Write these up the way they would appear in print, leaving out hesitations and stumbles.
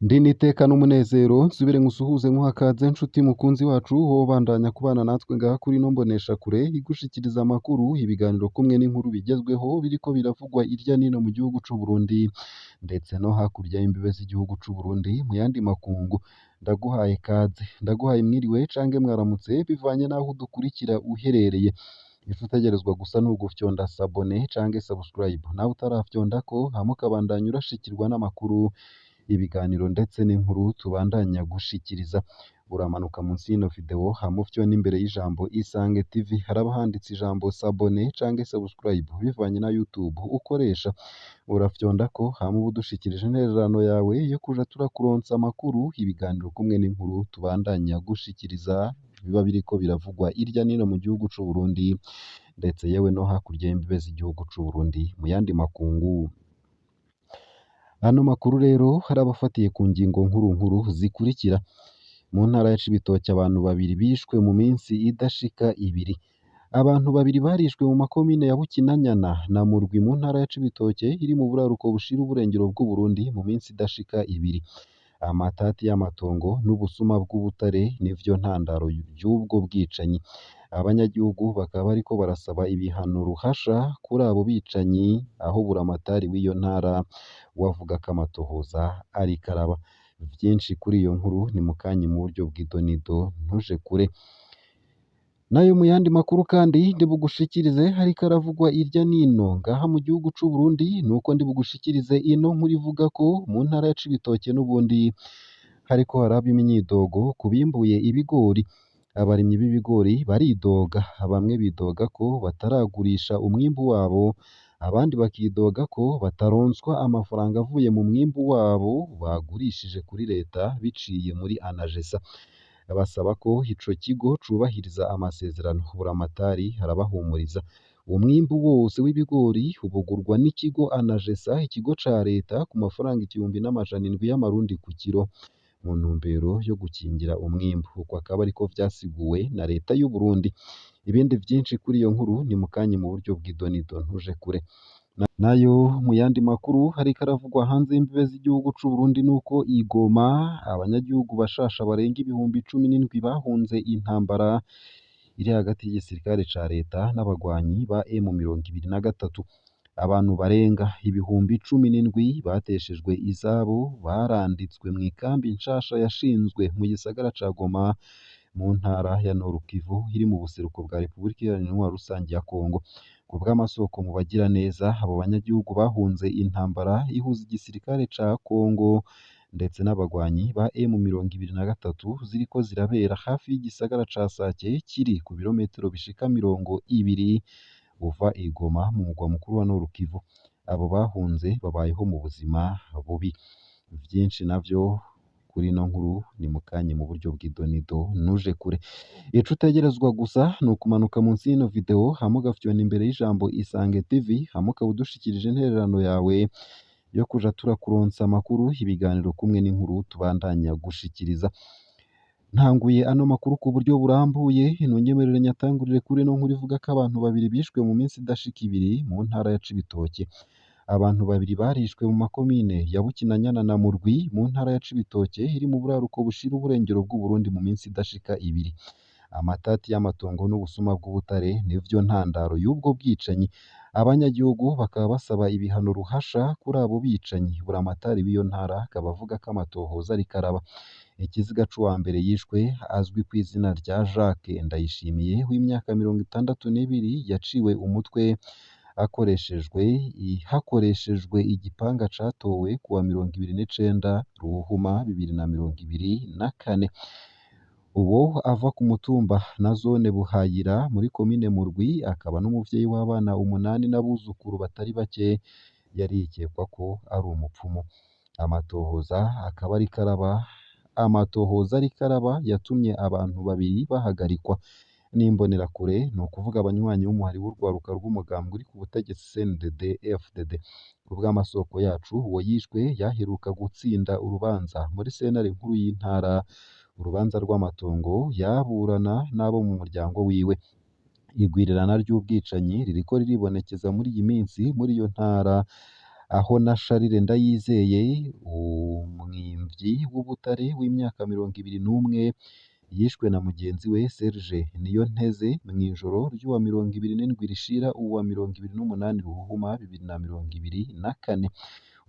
Ndi n'iteka n'umunezero nsubire nkusuhuze nkuha kaze nshuti mukunzi wacu wowe ubandanya kubana natwe ngaha kuri ino mboneshakure igushikiriza amakuru, ibiganiro kumwe n'inkuru bigezweho biriko biravugwa irya nino mu gihugu c'u Burundi ndetse no hakurya y'imbibe z'igihugu c'u Burundi mu yandi makungu. Ndaguhaye kaze, ndaguhaye mwiriwe canke mwaramutse bivanye n'aho udukurikira uherereye. Ico utegerezwa gusa ni ugufyonda s'abonner canke subscribe, nawe utarafyondako hama ukabandanya urashikirwa n'amakuru, ibiganiro ndetse n'inkuru tubandanya gushikiriza. Uramanuka munsi y'ino video hama ufyonde imbere y'ijambo Isange TV, haraba handitse ijambo s'abonner canke subscribe bivanye na YouTube ukoresha. Urafyondako hama uba udushikirije intererano yawe yo kuja turakuronsa amakuru, ibiganiro kumwe n'inkuru tubandanya gushikiriza biba biriko biravugwa irya nino mu gihugu c'u Burundi ndetse yewe no hakurya y'imbibe z'igihugu c'u Burundi mu yandi makungu. Ano makuru rero hari abafatiye ku ngingo nkuru nkuru zikurikira: mu ntara ya Cibitoke abantu babiri bishwe mu minsi idashika ibiri. Abantu babiri barishwe mu makomine ya Bukinanyana na Murwi mu ntara ya Cibitoke iri mu buraruko bushira uburengero bw'Uburundi mu minsi idashika ibiri. Amatati y'amatongo n'ubusuma bw'ubutare nivyo ntandaro y'ubwo bwicanyi. Abanyagihugu bakaba bariko barasaba ibihano ruhasha kuri abo bicanyi, aho buramatari w'iyo ntara we avuga ko amatohoza ariko araba. Vyinshi kuri iyo nkuru ni mukanya mu buryo bw'idonido ntuje kure. Nayo mu yandi makuru kandi ndibugushikirize hariko aravugwa irya nino ngaha mu gihugu c'u Burundi, nuko ndibugushikirize ino nkuru ivuga ko mu ntara ya Cibitoke n'ubundi hariko haraba imyidogo ku bimbuye ibigori. Abarimyi b'ibigori baridoga, bamwe bidoga ko bataragurisha umwimbu wabo, abandi bakidoga ko bataronswa amafaranga avuye mu mwimbu wabo bagurishije kuri leta biciye muri ANAGESA. Basaba ko ico kigo cubahiriza amasezerano. Buramatari arabahumuriza. Umwimbu wose w'ibigori ubugurwa n'ikigo ANAGESA, ikigo ca leta, ku mafaranga 1700 y'amarundi ku kiro mu ntumbero yo gukingira umwimbu. Uko akaba ariko vyasiguwe na leta y'u Burundi. Ibindi vyinshi kuri iyo nkuru ni mukanya mu buryo bw'idonido ntuje kure. Nayo mu yandi makuru hariko aravugwa hanze y'imbibe z'igihugu c'u Burundi nuko i Goma abanyagihugu bashasha barenga 17,000 bahunze intambara iri hagati y'igisirikare ca leta n'abagwanyi ba M23. Abantu barenga 17,000 bateshejwe izabo baranditswe mw'ikambi nshasha yashinzwe mu gisagara ca Goma mu ntara ya Nord Kivu iri mu buseruko bwa Repubulika Iharanira Intwaro Rusangi ya Kongo. Ku bw'amasoko mu bagiraneza, abo banyagihugu bahunze intambara ihuza igisirikare ca Kongo ndetse n'abagwanyi ba M23 ziriko zirabera hafi y'igisagara ca Sake kiri ku birometero bishika 20 uva i Goma mu mugwa mukuru wa Nord Kivu. Abo bahunze babayeho mu buzima bubi. Vyinshi navyo kuri ino nkuru ni mukanya mu buryo bw'idonido ntuje kure. Ico utegerezwa gusa ni ukumanuka munsi y'ino video hama ugafyonda imbere y'ijambo Isange TV, hama ukaba udushikirije intererano yawe yo kuja turakuronsa amakuru, ibiganiro kumwe n'inkuru tubandanya gushikiriza. Ntanguye ano makuru ku buryo burambuye, ntunyemerere nyatangurire kuri ino nkuru ivuga ko abantu babiri bishwe mu minsi idashika ibiri mu ntara ya Cibitoke. Abantu babiri barishwe mu makomine ya Bukinanyana na Murwi mu ntara ya Cibitoke iri mu buraruko bushira uburengero bw'Uburundi mu minsi idashika ibiri. Amatati y'amatongo n'ubusuma bw'ubutare nivyo ntandaro y'ubwo bwicanyi. Abanyagihugu bakaba basaba ibihano ruhasha kuri abo bicanyi. Buramatari w'iyo ntara akaba avuga ko amatohoza ariko araba. Ikiziga c'uwa mbere yishwe azwi kw'izina rya Jacques Ndayishimiye w'imyaka 62 yaciwe umutwe hakoreshejwe igipanga catowe kuwa 29 Ruhuhuma 2024. Uwo ava ku mutumba na zone Buhayira muri komine Murwi, akaba n'umuvyeyi w'abana 8 n'abuzukuru batari bake, yari yikekwa ko ari umupfumu. Amatohoza akaba ariko araba amatohoza ariko araba yatumye abantu babiri bahagarikwa n'imbonerakure, ni ukuvuga abanywanyi b'umuhari w'urwaruka rw'umugambwe uri ku butegetsi CNDD FDD. Ku bw'amasoko yacu, uwo yishwe yaheruka gutsinda urubanza muri sentare nkuru y'intara, urubanza rw'amatongo yaburana n'abo mu muryango wiwe. Igwirirana ry'ubwicanyi ririko riribonekeza muri iyi minsi muri iyo ntara. Aho na Charles Ndayizeye, umwimvyi w'ubutare w'imyaka 21, yishwe na mugenzi we Serge Niyonteze mw'ijoro ry'uwa 27 rishira uwa 28 Ruhuhuma 2024.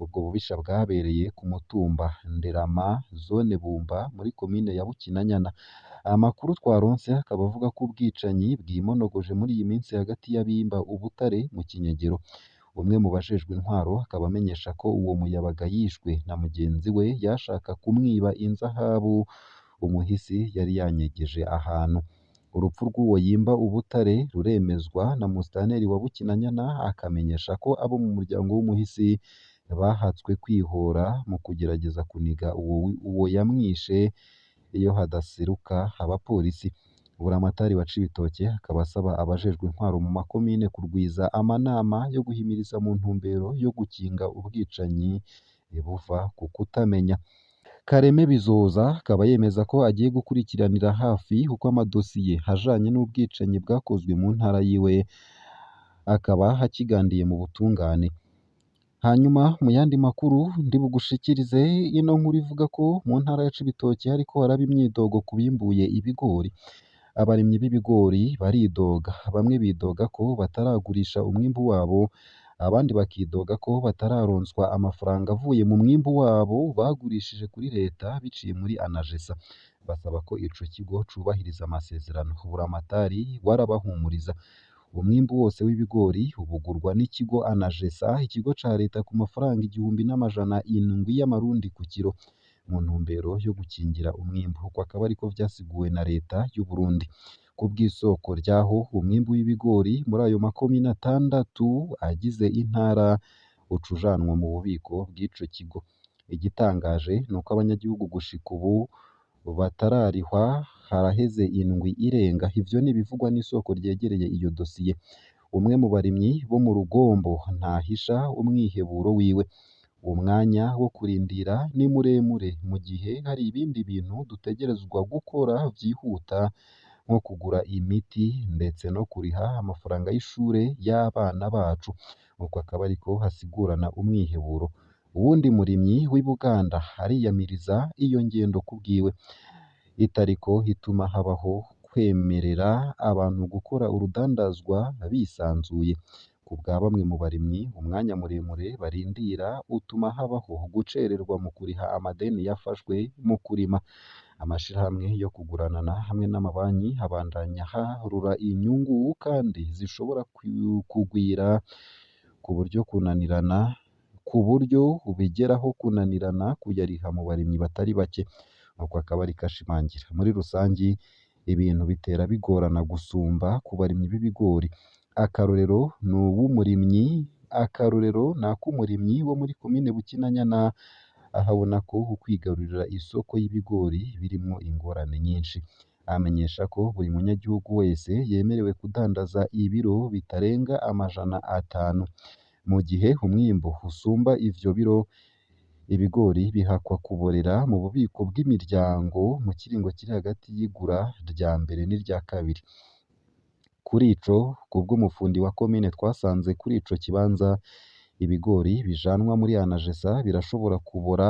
Ubwo bubisha bwabereye ku mutumba Nderama, zone Bumba, muri komine ya Bukinanyana. Amakuru twaronse akaba avuga ko ubwicanyi bwimonogoje muri iyi minsi hagati y'abimba ubutare mu Kinyegero. Umwe mu bajejwe intwaro akaba amenyesha ko uwo muyabaga yishwe na mugenzi we yashaka kumwiba inzahabu umuhisi yari yanyegeje ahantu. Urupfu rw'uwo yimba ubutare ruremezwa na musitanteri wa Bukinanyana, akamenyesha ko abo mu muryango w'umuhisi bahatswe kwihora mu kugerageza kuniga uwo yamwishe iyo hadaseruka abapolisi. Buramatari wa Cibitoke akaba asaba abajejwe intwaro mu makomine kurwiza amanama yo guhimiriza mu ntumbero yo gukinga ubwicanyi buva ku kutamenya. Kareme Bizoza akaba yemeza ko agiye gukurikiranira hafi uko amadosiye ajanye n'ubwicanyi bwakozwe mu ntara yiwe akaba akigandiye mu butungane. Hanyuma mu yandi makuru ndi bugushikirize ino nkuru ivuga ko mu ntara ya Cibitoke hariko haraba imyidogo ku bimbuye ibigori. Abarimyi b'ibigori baridoga, bamwe bidoga ko bataragurisha umwimbu wabo, abandi bakidoga ko batararonswa amafaranga avuye mu mwimbu wabo bagurishije kuri leta biciye muri ANAGESA. Basaba ko ico kigo cubahiriza amasezerano. Buramatari warabahumuriza. Umwimbu wose w'ibigori ubugurwa n'ikigo ANAGESA, ikigo ca leta, ku mafaranga 1700 y'amarundi ku kiro, mu ntumbero yo gukingira umwimbu. Uko akaba ariko vyasiguwe na leta y'u Burundi. Ku bw'isoko ryaho umwimbu w'ibigori muri ayo makomine 6 agize intara uca ujanwa mu bubiko bw'ico kigo. Igitangaje nuko abanyagihugu gushika ubu batararihwa, haraheze indwi irenga. Ivyo ni ibivugwa n'isoko ryegereye iyo dosiye. Umwe mu barimyi bo mu Rugombo ntahisha umwiheburo wiwe. Umwanya wo kurindira ni muremure mu gihe hari ibindi bintu dutegerezwa gukora vyihuta nko kugura imiti ndetse no kuriha amafaranga y'ishure y'abana bacu. Uko akaba ariko hasigurana umwiheburo. Uwundi murimyi w'i Buganda ariyamiriza iyo ngendo kubwiwe itariko ituma habaho kwemerera abantu gukora urudandazwa bisanzuye. Ku bwa bamwe mu barimyi, umwanya muremure barindira utuma habaho gucererwa mu kuriha amadeni yafashwe mu kurima. Amashirahamwe yo kuguranana hamwe n'amabanki abandanya aharura inyungu kandi zishobora kugwira ku buryo kunanirana ku buryo bigeraho kunanirana kuyariha mu barimyi batari bake. Uko akaba ariko ashimangira. Muri rusangi ibintu bitera bigorana gusumba ku barimyi b'ibigori. Akarorero ni uw'umurimyi akarorero ni ak'umurimyi wo muri komine Bukinanyana, aho abona ko ukwigarurira isoko y'ibigori birimwo ingorane nyinshi. Amenyesha ko buri munyagihugu wese yemerewe kudandaza ibiro bitarenga 500. Mu gihe umwimbu usumba ivyo biro, ibigori bihakwa kuborera mu bubiko bw'imiryango mu kiringo kiri hagati y'igura rya mbere n'irya kabiri. Kuri ico, kubw'umufundi wa komine twasanze kuri ico kibanza, ibigori bijanwa muri ANAGESA birashobora kubora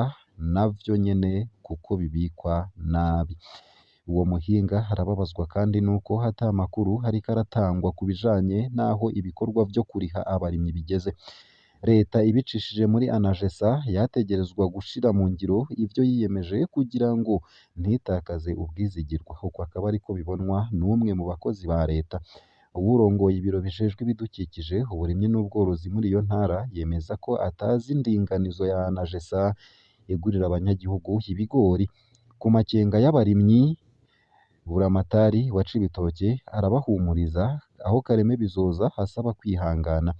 navyo nyene kuko bibikwa nabi. Uwo muhinga arababazwa kandi nuko ata makuru ariko aratangwa ku bijanye n'aho ibikorwa vyo kuriha abarimyi bigeze. Leta ibicishije muri ANAGESA yategerezwa gushira mu ngiro ivyo yiyemeje kugira ngo ntitakaze ubwizigirwa. Uko akaba ariko bibonwa n'umwe mu bakozi ba leta. Uwurongoye ibiro bijejwe ibidukikije, uburimyi n'ubworozi muri iyo ntara yemeza ko atazi indinganizo ya ANAGESA igurira abanyagihugu ibigori. Ku makenga y'abarimyi, Buramatari wa Cibitoke arabahumuriza, aho Kareme Bizoza asaba kwihangana.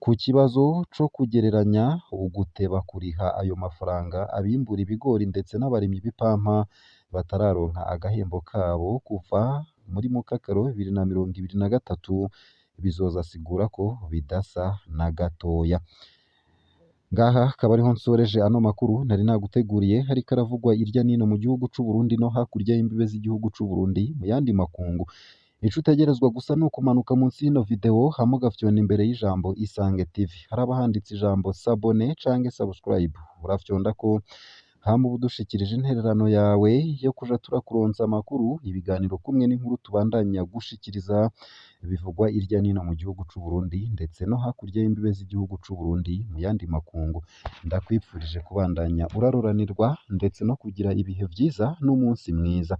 Ku kibazo co kugereranya uguteba kuriha ayo mafaranga abimbura ibigori ndetse n'abarimyi b'ipampa batararonka agahembo kabo kuva muri Mukakaro 2023, Bizoza asigura ko bidasa na gatoya. Ngaha akaba ariho nsoreje ano makuru nari naguteguriye, hariko aravugwa irya nino mu gihugu c'u Burundi no hakurya y'imbibe z'igihugu c'u Burundi mu yandi makungu. Ico utegerezwa gusa ni ukumanuka munsi y'ino video hama ugafyonda imbere y'ijambo Isange TV, haraba handitse ijambo s'abonner canke subscribe, urafyondako hama uba udushikirije intererano yawe yo kuja turakuronsa amakuru, ibiganiro kumwe n'inkuru tubandanya gushikiriza bivugwa irya nino mu gihugu c'u Burundi ndetse no hakurya y'imbibe z'igihugu c'u Burundi mu yandi makungu. Ndakwipfurije kubandanya uraroranirwa ndetse no kugira ibihe vyiza n'umunsi mwiza.